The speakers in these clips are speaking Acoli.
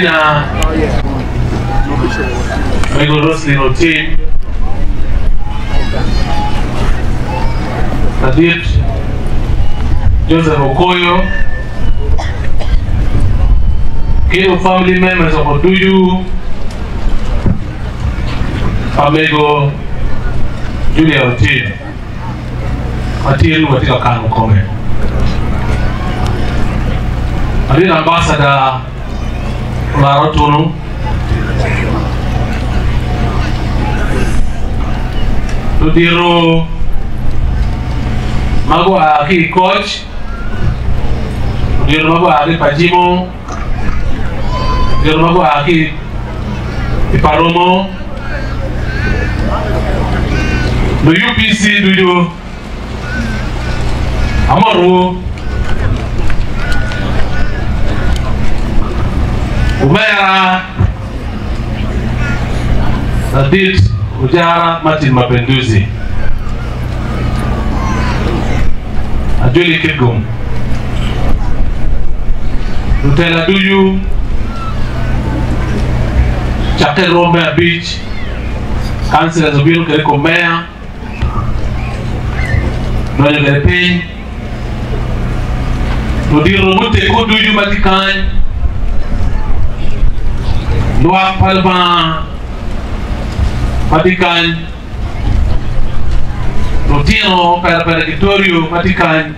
Latina Mego Roslyn Otim, Ladit Joseph Okoyo, ki dong family members woko ducu pa Mego Julia Otim ma tin watye ka kano kome. Ladit Ambassador Olara Otunu, Ludito ma gua ki i koc, ludito ma gua ki i Pajimo, ludito ma gua ki i Paromo, lu UPC ducu Amotowu. Omera ladit Ojara Martin Mapenduzi, Ajoli Kitgum, lutela ducu cakke i rwom me abic, councillors obino kwede i kom meya. Donyo kwede piny, ludito muteggo ducu ma tye kany, lwak pa Lubanga ma tye kany, lutino perepere ki torio ma tye kany,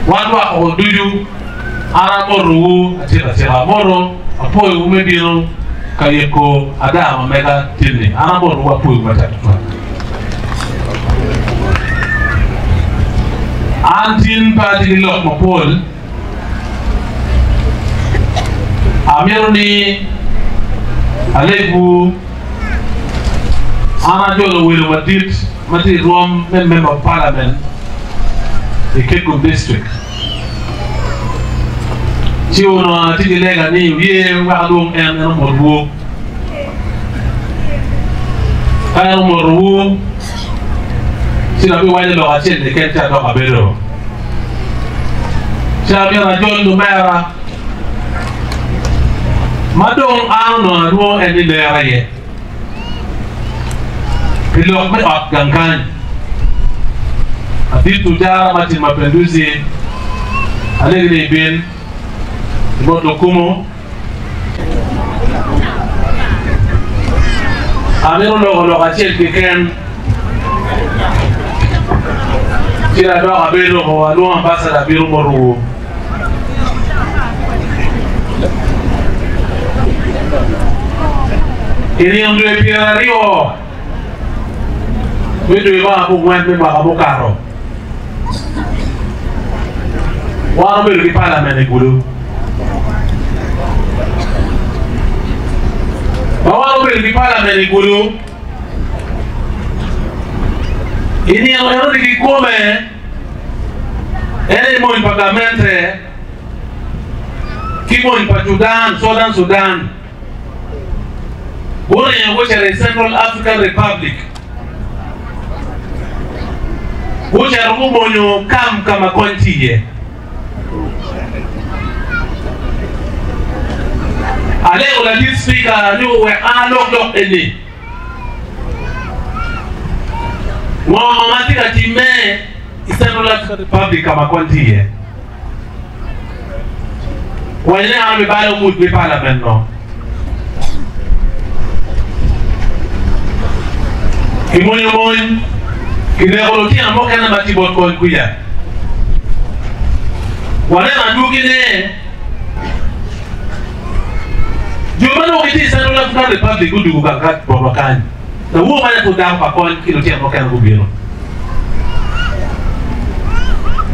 wan lwak woko ducu, an amotowu acel acel, amoto apwoyowu me bino ka yeko ada ma mega tin-ni, an amotowu apwoyowu matek tutwal. An tin pe atye ki lok mapol, amito ni alegwu, an ajolo welo madit ma tye i rwom me Member of Parliament i Kitgum District. Ci onongo atye ki lega ni wuye wek alwong en, en omotwu. Ka en omotowu, ci dok biwaco lok acel keken ci adok abedo. Ci amyero ajol lumera ma dong an onongo alwongo en ni lera aye pi lok me ot gang kany. Adit Ojara Martin Mapenduzi alegi ni ibin imot lukumu. Amito loko lok acel keken ci adok abedo alwongo ambasada bino motowu. I nino dwe pyeraryo me dwe me abongwen me mwaka mukato, wan obedo ki palamen i Gulu. Ma wan obedo ki palamen i Gulu, i nino enoni kikome, en aye mony pa gamente ki mony pa Cudan, Southern Sudan, guringo gucito i Central African Republic. Gucito gumonyo kam ka ma kony tye iye. Alego ladit cipika ni owek an alok lok eni. Ngo ma tye ka timme i Central African Republic ka ma kony tye iye? Waco ni an abibalo mut me palament no. Kimonyo mony, kineko lutino mukene ma tye bot kony kwica. Waneno adwogine. Jo ma nongo gitye i Central African Republic gudwogo gang ka botwa kany. Lawor man aye pud dako pa kony ki lutino mukene gubino.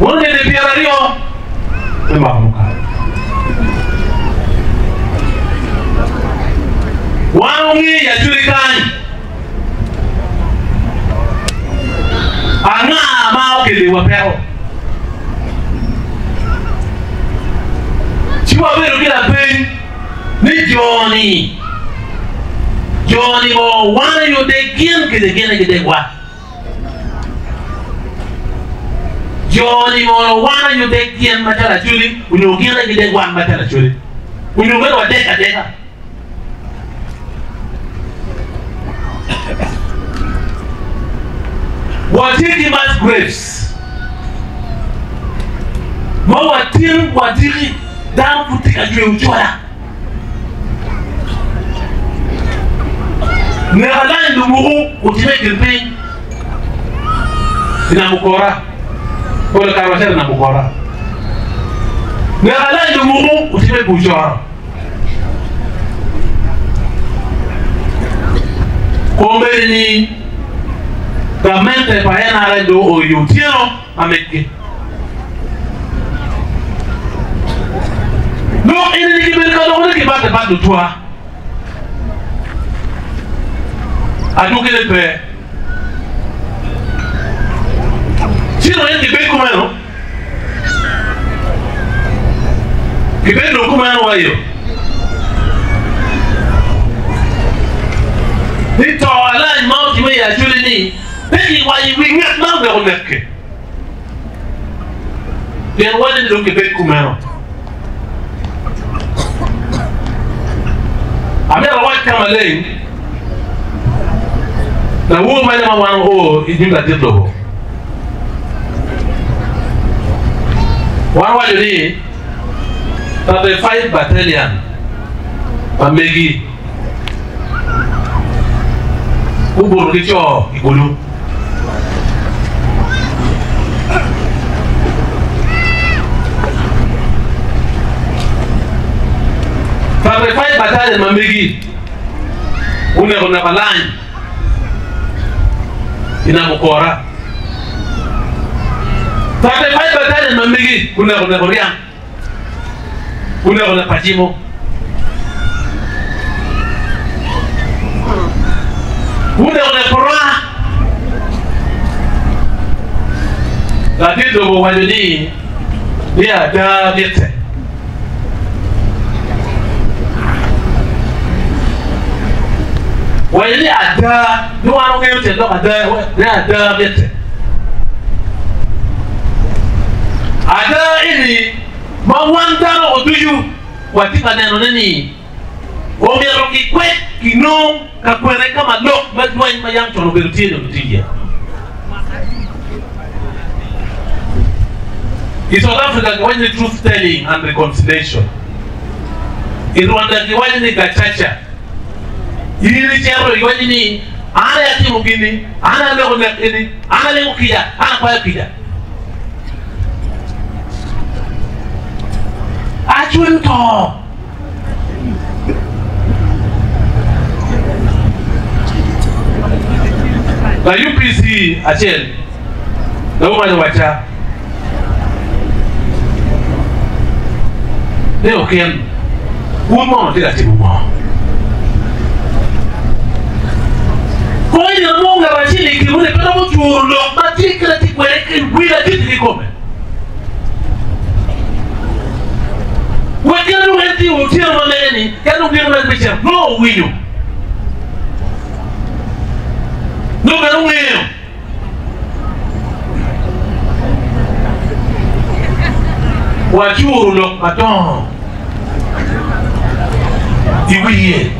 Mono nene pyeraryo me mwaka mukato. Wan wangeyo i Acholi kany anga ma okeliwa peko. Ci wabedo ki lapeny ni jo-ni, jo-ni bo wan aye odeg gin kede gin aye gidegwa? Jo-ni mono wan aye odeg gin macalo Acholi onyo gin aye gideg wan macalo Acholi? Onyo mere wadek adeka. Watye ki mass graves ma watin wadiki dano pud tye ka jweyo cola. Nek alany lumuku otime i kin piny i Namukora. Pol kare wacito i Namukora. Nek alany lumuku otime i Bucoro. Kombeddi-ni, gamente pa NRM dong ooyo otyeno ma meggi. Lok eni-ni kibedo ka lokone ki bate bat lutwa. Adwogine pe. Cito en gibed kumeno. Gibed dong kumeno wa iyo. Ni to alany ma otime i Acholi ni pe giwaco i wi ngat ma oneko nekke. Pien waco ni dong gibed kumeno. Amito awac ka maleng, lawor mene ma wan oo i nyim ladit lobo? Wan waco ni 35 Battalion pa megi gubuto ki co i Gulu. 35 Battalion ma megi guneko neko alany i nam Okora. 35 Battalion ma megi guneko neko ryang, guneko lapacimo. Guneko neko raa. Latin lobo owaco ni, Ni ada mitte. Waco ni ada, ni wan wangeyo tyen lok ada, ni ada mitte. Ada eni ma wan dano woko ducu watye ka nenone ni omyero kikwed kinong ka kwene ka ma lok me lweny ma yam con obedo tye-ni onongo tye iye. I South Africa giwaco ni truth telling and reconciliation. I Rwanda giwaco ni gacaca. In icito iwaco ni an aye atimo gin-ni, an aye aleko nek eni, an alimo kica, an akwayo kica. Acwero to. La UPC acel dong owaco wacca ni okin wun mono tye ka timo ngo? Kong i nino mo ngat acel i kinwu ni pe romo curo lok ma tye kit atye kwede ki wi ladit kikome. Wek kit dong en tye otyeno ma mege ni, ka dong bino mere me cito, nongo owinyo. Nongo bene ongeyo. Wacuru lok madongo i wiye.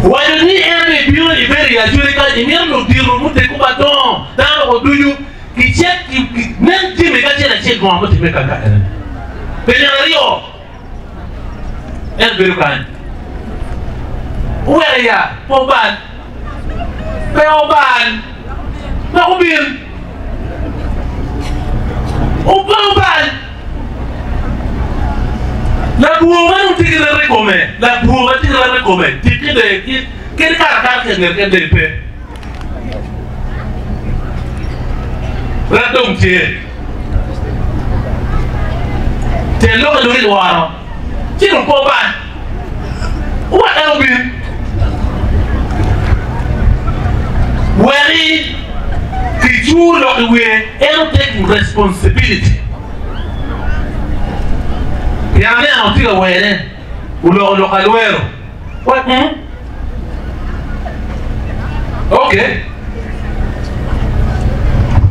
Waco ni en ibino ibedo i Acholi kany imito ludito muteggo madongo dano woko ducu kicek nen jami kacel acel ngo mutimme kaka ene pi nino aryo en bedo kany oweko ya pe obal pe obal wek obin pe obal Labwor ma dong tye ki remo i kome, labwor ma tye ki remo i kome, tikke bene kadi karakara ki anget en bene pe. Ret dong tye. Tyen lokke dong ilworo, ci dong pe obal. Wek en obin. Wek kicur lok i wiye, en o take responsibility. Pien aneno tye ka wene, oloko lok alwero. What? Mm? Okay.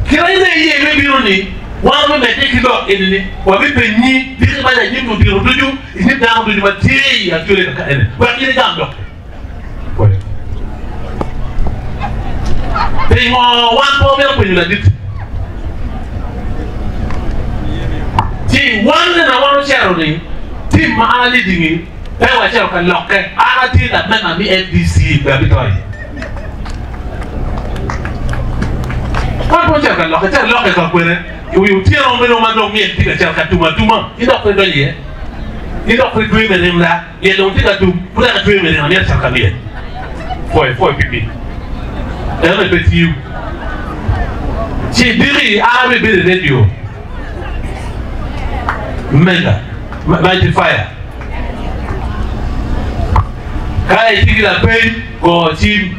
Kit ma in iye me bino ni. Wan wabimedde ki lok eni-ni, wabipenyi diki maca i nyim ludito ducu, i nyim dano ducu ma tye i Acholi kaka eni, wek in igam lokki. Pingo wan pe wamito penyo ladit-ti? Ci wan nena wan ocito-ni, tim ma an alidingi pe wacito ka lokke. An atye lamema me FDC bene abito iye. Wan pe wacito ka lokke, cito lokke ka kwene i wi otyeno meno ma dong myel tye ka cito ka tum atuma, in dok pe idonyo iye, in dok pe itweyo me ring da. Myel dong tye ka tum, pud dok atweyo me ringo amito cito ka myel. Pwoyo, pwoyo pipi. Ento pe tiyo. Ci diki an abibedo i radio Mega, Mighty Fire. Ka itye ki lapeny, go cim.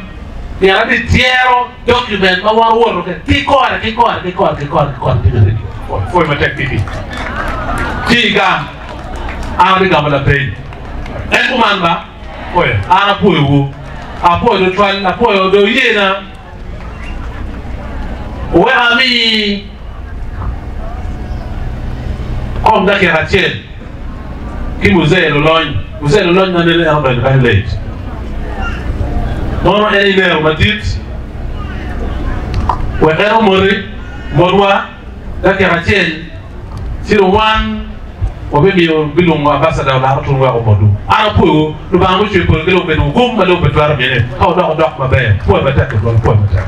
Pien abityero document ma wan owoto kwede ki kore, ki kore, ki kore, ki kore, ki kore, ki radio. Pwoyo matek pipi. Ci igam. An abigamo lapeny. En kuman ba? An apwoyowu. Apwoyo tutwal. Apwoyo do yena. Wek ami kom dakika acel ki Muzee Lulony. Muzee Lulony ma nene en odonyo kany late. Mono en inero madit. Wek en omoti, motwa dakika acel. Ci dong wan wabimiyo bilwongo ambasada olaro tun wek omotwu. An apwoyowu, Lubanga mucweyo polo ki lobo obedo gum ma lobo pe twero mine ka wudoko dok maber. Pwoyo matek tutwal, pwoyo matek.